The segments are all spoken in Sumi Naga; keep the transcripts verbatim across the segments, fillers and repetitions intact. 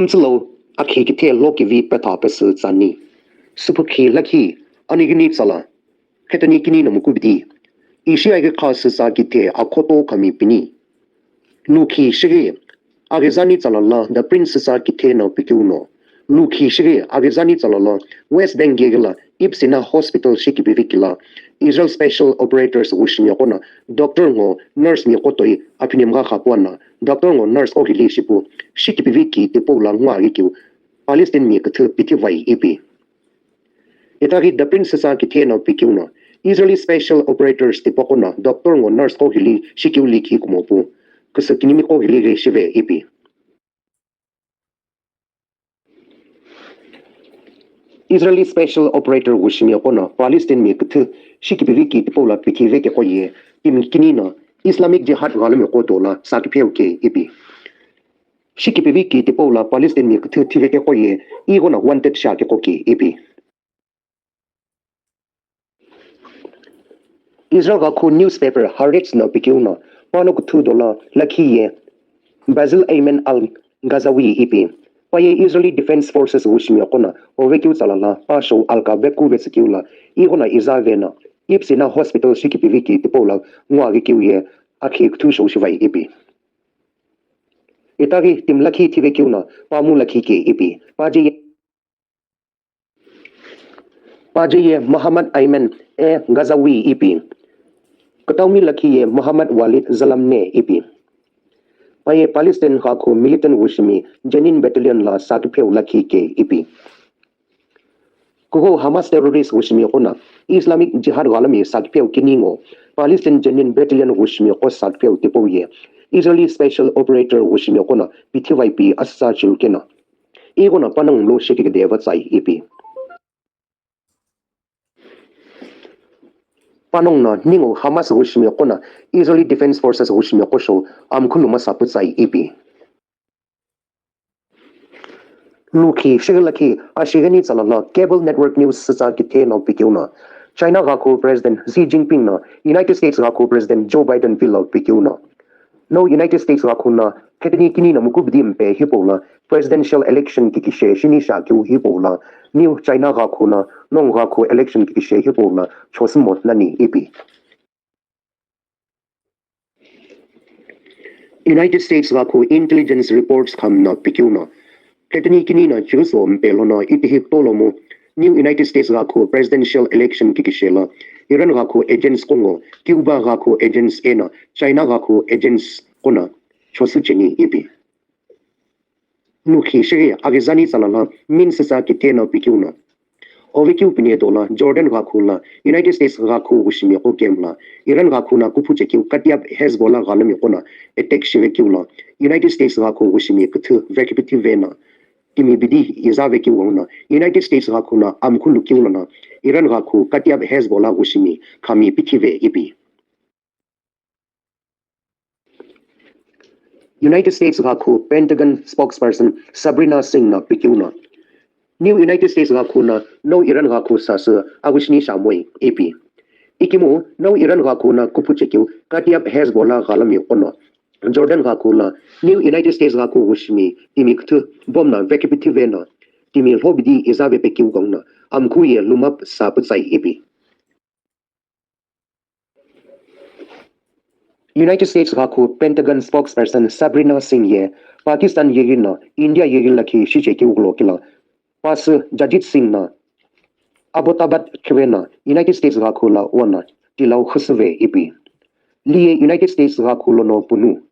Itsülo akhi kithe lo kivi petha pesü tsani. Süpükhi lakhi anighini tsala. Khetani kini no mukubidi. Ishi aghi kha süsa kithe akhoto kami pini. Lukhi shighi aghizani tsala la the prince süsa kithe no pikiu no. Lukhi shighi aghizani tsala la West Bank gigila Ipsina Hospital shikipiviki la Israel Special Operators wushimi yaqona doctor ngo nurse mi qotoi aphinimgha khapuana doctor ngo nurse oghili shipu shikipiviki tipau la ngwa ghikiu Palestine mi küthü pithi vai ipi. Itaghi the prince sa kithe no pikiu no Israeli Special Operators tipaqo no doctor ngo nurse qoghili shikiu likhi kumopu küsü kinimi qoghili ghi shive ipi. Israeli Special Operator wushimi yaqo no Palestine mi küthü shikipiviki tipau la pithi veke qoye timi kini no Islamic Jihad ghalami qoto la sakipheu ke ipi. Shikipiviki tipau la Palestine mi küthü thiveke qoye igho no wanted shake qoki ipi. Israel ghakhu newspaper Haaretz no pikiu no pano küthü dola lakhi ye Basil Ayman al-Ghazawi ipi. Paye Israeli Defense Forces wushimi yaqo no ovekiu tsala la pasho alka veku vetsükiu la igho no iza ve no Ipsina Hospital shikipiviki tipau la ngwa ghikiu ye akhi küthü shou shivai ipi. Itaghi timi lakhi thivekiu no pamu lakhi ke ipi. Paje ye Paje ye Muhammad Ayman e Ghazawi ipi. Kataumi lakhi ye Muhammad Walid Zalamne ipi. Paye Palestine ghakhu militant wushimi Jenin Battalion la sakipheu lakhi ke ipi. Kuho Hamas terrorist wushimi yaqo no Islamic Jihad ghalami sakipheu kini ngo Palestine Jenin Battalion wushimi yaqo sakipheu tipau ye Israeli Special Operator wushimi yaqo no pithi vai pi asüsa chiu keno. Igho no panongu lo shekighi deva tsai ipi. Panongu no ningu Hamas wushimi yaqo no Israeli Defense Forces wushimi yaqo shou amkhulu masa putsai ipi. Lukhi shighi lakhi ashighini tsala la Cable Network News süsa kithe no pikiu no China ghakhu President Xi Jinping no United States ghakhu President Joe Biden vilo pikiu no. No United States ghakhu no khetini kini no mukubidi mpe hipau la presidential election kikishe shini shakiu hipau la New China ghakhu no nongu ghakhu election kikishe hipau la chosumo nani ipi. United States ghakhu intelligence reports khami no pikiu no khetini kini no chiuso mpe lono itihi tolomu New United States ghakhu presidential election kikishe lo Iran ghakhu agents qo ngo Cuba ghakhu agents eno China ghakhu agents qo no chosu cheni ipi. Lukhi shighi aghizani tsala la min süsa kithe no pikiu no. Ovekiu pine dola Jordan ghakhu la United States ghakhu wushimi yaqo kemu la Iran ghakhu no kuphu chekiu Kataib Hezbollah ghalami yaqo no attack shivekiu la United States ghakhu wushimi küthü vekipithi ve no timi bidi iza vekiu ghenguno United States ghakhu no amkhulu kiu lono Iran ghakhu Kataib Hezbollah wushimi khami pithi ve ipi. United States ghakhu Pentagon spokesperson Sabrina Singh no pikiu no. New United States ghakhu no no Iran ghakhu sasü agushini shamoi ipi. Ikimu no Iran ghakhu no kuphu chekiu Kataib Hezbollah ghalami yaqo no Jordan ghakhu lo New United States ghakhu wushimi timi küthü bomb no vekipithi ve no timi lhobidi iza vepekiu ghenguno amkhu ye lumap sa putsai ipi. United States ghakhu Pentagon spokesperson Sabrina Singh ye Pakistan yeghi no India yeghi lakhi shichekeu ghulo kilo pasü Jagjeet Singh no Abbottabad khive no United States ghakhu lo wana tilau khusüve ipi. Liye United States ghakhu lono punu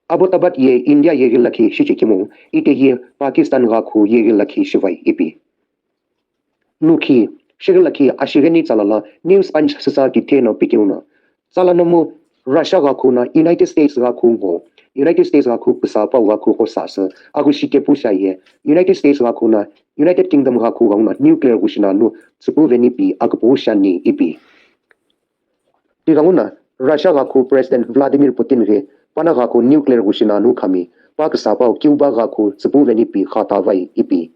Abbottabad ye India yeghi lakhi shichekemu itehi Pakistan ghakhu yeghi lakhi shivai ipi. Lukhi, shighi lakhi ashighini tsala la News Punch süsa kithe no pikeu no. Tsala nomu Russia ghakhu no United States ghakhu ngo, United States ghakhu püsa pau ghakhu qo sasü, aghushi kepu shiaye, United States ghakhu no United Kingdom ghakhu ghenguno nuclear ghushi nanu tsüpu veni pi aküpu shiani ipi. Tighenguno Russia ghakhu President Vladimir Putin ghi pana ghakhu nuclear ghushi nanu khami, pa küsa pau Cuba ghakhu tsüpu veni pi khatavai ipi.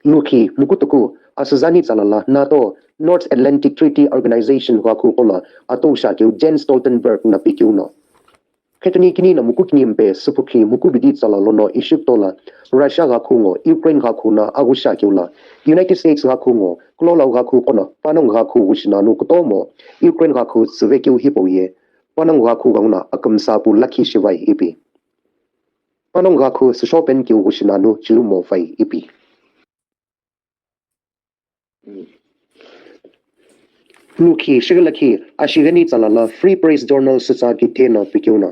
Lukhi mukutuku asüzani tsala la NATO North Atlantic Treaty Organization ghakhu qo lo atosha keu Jens Stoltenberg no pikeu no. Khetuni kini na muku kini mpe süphu khi muku bidi tsala lono ishi kutola Russia ghakhu ngo Ukraine ghakhu na aghu shi akeu la United States ghakhu ngo kulolau ghakhu kono panongu ghakhu ghushi nanu kutomo Ukraine ghakhu tsüvekeu hipau ye panongu ghakhu ganguna akümsa pu lakhi shivai ipi. Panongu ghakhu süshopen keu ghushi nanu chilumo vai ipi. Lukhi shigilakhi ashigheni tsalala Free Press Journal sütsa kitheno pikeu no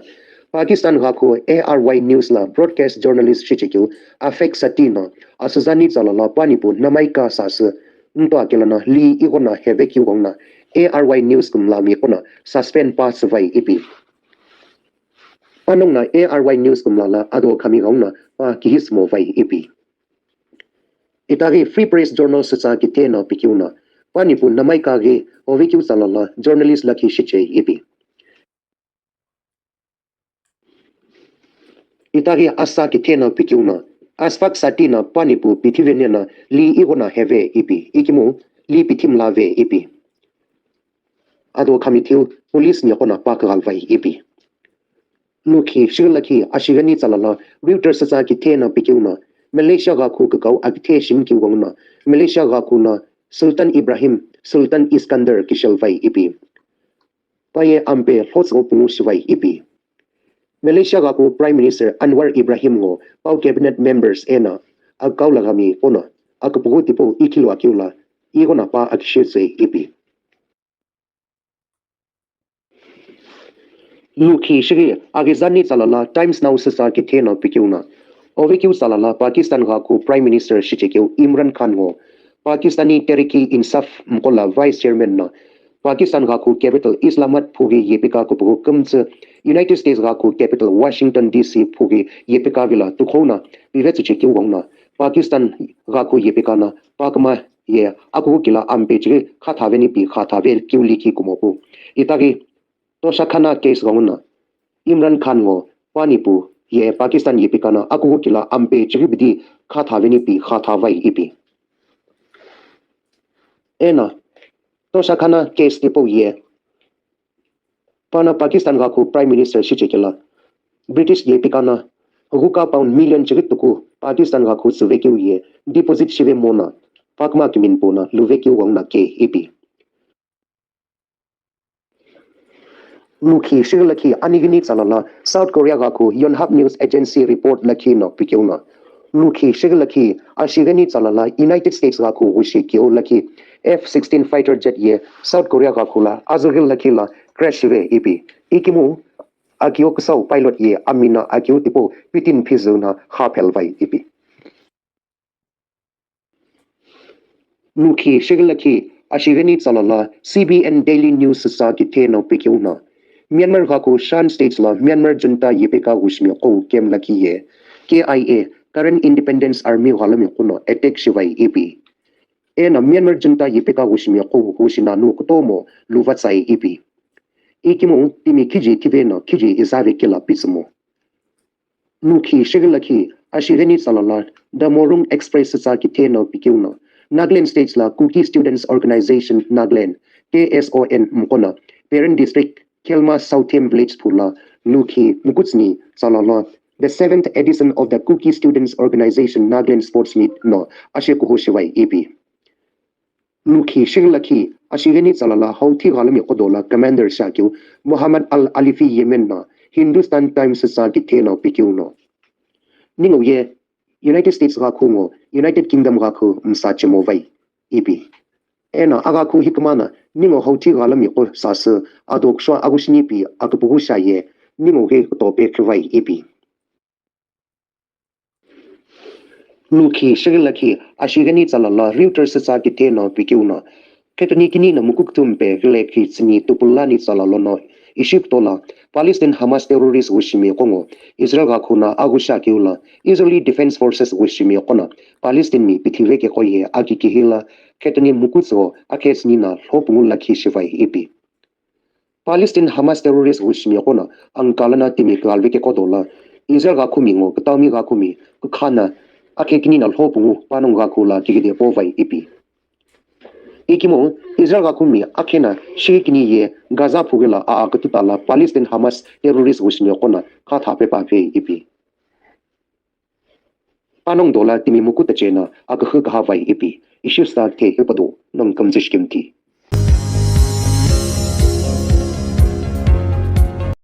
Pakistan ghakhu A R Y News la broadcast journalist shichekeu Afek Sati no asüzani tsalala panipu namaika sasü nto akelana li igho na hevekeu ghongna A R Y News kumlami kona suspend pa süvai ipi. Panongna A R Y News kumlala ado khami ghongna pa kihismo vai ipi. Itaghi Free Press Journal sütsa kitheno pikeu no panipu namaika ghi ovekeu tsalala journalist lakhi shichei ipi. Itaghi asa kitheno pikeu no Asfak Sati no panipu pithive nena li igho na heve ipi ikimu li pithimlave ipi. Ado khamithiu police ni kona pa kaghalvai ipi. Lukhi shigilakhi ashigheni tsalala Reuters sütsa kitheno pikeu no Malaysia ghakhu kakau akithe shimkeu ghongno Malaysia ghakhu no Sultan Ibrahim, Sultan Iskandar kishelvai ipi. Paye ampe lhotsügo pungu shivai ipi. Malaysia ghakhu Prime Minister Anwar Ibrahim ngo pau cabinet members ena akau lagami kono akupughu tipau ikhilu akeu la igho na pa akishetsei ipi. Lukhi shighi aghizani tsalala Times Now süsa kitheno pikeu no ovekeu tsalala Pakistan ghakhu Prime Minister shichekeu Imran Khan ngo Pakistani Tehrik-i-Insaf mkola Vice Chairman no Pakistan ghakhu capital Islamabad phughi yepika kupughu kümtsü United States ghakhu capital Washington D C phughi yepika vila tukhou no pivetsüchekeu ghongno Pakistan ghakhu yepika no pakuma ye akughu kila ampe chighi khathave nipi khathave keu likhi kumopu. Itaghi Tosha Khana case ghongno Imran Khan ngo panipu ye Pakistan yepika no akughu kila ampe chighi bidi khathave nipi khathavai ipi. Eno Tosha Khana case tipau ye pano Pakistan ghakhu Prime Minister shichekela British yepika no ghuka pound million chighi tuku Pakistan ghakhu tsüvekeu ye deposit shive mono pakuma kiminpu no luvekeu ghongno ke ipi. Lukhi shigilakhi anighini tsalala South Korea ghakhu Yonhap News Agency report lakhi no pikeu no. Lukhi shigilakhi ashigheni tsalala United States ghakhu ghushi keu lakhi F sixteen fighter jet ye South Korea ghakhu la azüghil lakhi la crash shive ipi. Ikimu akio kusau pilot ye amina akio tipau pitin phizü no khaphelvai ipi. Lukhi shigilakhi ashigheni tsalala C B N Daily News süsa kitheno pikeu no Myanmar ghakhu Shan States la Myanmar junta yepika ghushimi qou camp lakhi ye K I A Karen Independence Army ghalami kuno attack shivai ipi. Eno Myanmar junta yepika ghushimi qou ghushi nanu kutomo luvatsai ipi. Ikimu timi khiji thive no khiji izave kela pitsümo. Lukhi shigilakhi ashigheni tsalala The Morung Express sütsa kitheno pikeu no Nagaland States la Kuki Students Organization Nagaland K S O N mkono Peren District Khelma Southam Village phula lukhi mukutsüni tsalala the seventh edition of the Kuki Students Organization Nagaland Sports Meet no ashe kuhu shivai ipi. Lukhi shigilakhi ashigheni tsalala hauthi ghalami qodola commander shakeu Muhammad Al Alifi Yemen no Hindustan Times sa kitheno pikeu no. Ningu ye United States ghakhu ngo United Kingdom ghakhu msa chemo vai ipi. Eno aghakhu hikmana ningu hauthi ghalami qo sasü ado kushwa agushinipi akupughu shaye ningu ghe kutope khivai ipi. Lukhi shigilakhi ashigheni tsalala Reuters sa kitheno pikeu no. Khetuni kini no mukukutumpe ghilekhi tsüni tupulani tsalalono ishi kutola Palestine Hamas terrorist ghushimi qo ngo Israel ghakhu no aghu shakeu la Israeli Defense Forces ghushimi qo no Palestine mi pithive keqo ye aki kihila khetuni mukutsügo akhesüni no lhopungu lakhi shivai ipi. Palestine Hamas terrorist ghushimi qo no angkalana timi kighalve keqo dola Israel ghakhumi ngo kitaumi ghakhumi kukhana akhekini no lhopungu panongu ghakhu la kigide povai ipi. Ikimo Israel ghakhumi akhena shikini ye Gaza phughi lo aa kütüta lo Palestine Hamas terrorist ghüsüne qo no khatha pepa ve ipi. Panongu dola timi muku tache no akühü kahavai ipi, ishi sta the hipado nongu kümtsü shikimthi.